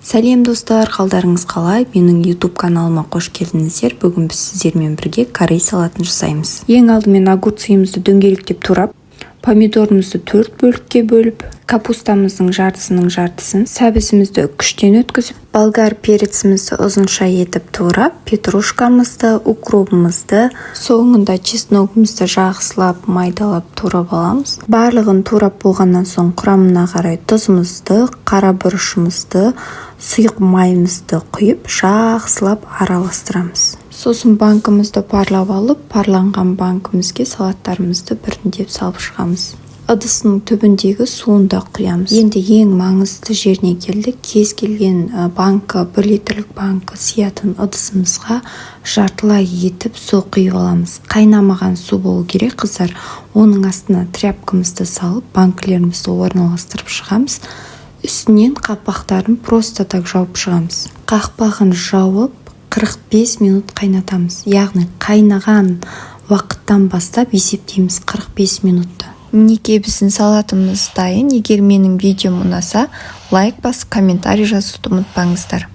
Сәлем, достар! Қалдарыңыз қалай? Менің YouTube каналыма қош келдіңіздер! Бүгін біз сіздермен бірге корей салатын жасаймыз. Ең алдымен огурцымызды дөңгелектеп турап, помидорымызды төрт бөлікке бөліп, капустамыздың жартысының жартысын, сәбізімізді үккіштен өткізіп, болгар перецімізді ұзынша етіп турап, петрушкамызды, укробымызды, соңында чесногымызды жақсылап майдалап турап аламыз. Барлығын турап болғаннан соң құрамына қарай тұзымызды, қара бұрышымызды, сұйық майымызды құйып, жақсылап араластырамыз. Сосын банкімізді парлап алып, парланған банкімізге салаттарымызды біртіндеп салып шығамыз. Ыдысының түбіндегі суын да құямыз. Енді ең маңызды жеріне келдік. Кез келген банкі, 1 литрлік банкі сиятын ыдысымызға жартылай етіп су құйып аламыз. Қайнамаған су болу керек, қыздар. Оның астына тряпкамызды салып, банкілерімізді орналастырып шығамыз. Үстінен қақпақтарын просто так жауып шығамыз. Қақпағын жауып, 45 минут қайнатамыз, яғни қайнаған уақыттан бастап есептейміз 45 минутты. Мінекей, біздің салатымыз дайын. Егер менің видеом ұнаса, лайк басып, комментарий жазуды ұмытпаңыздар.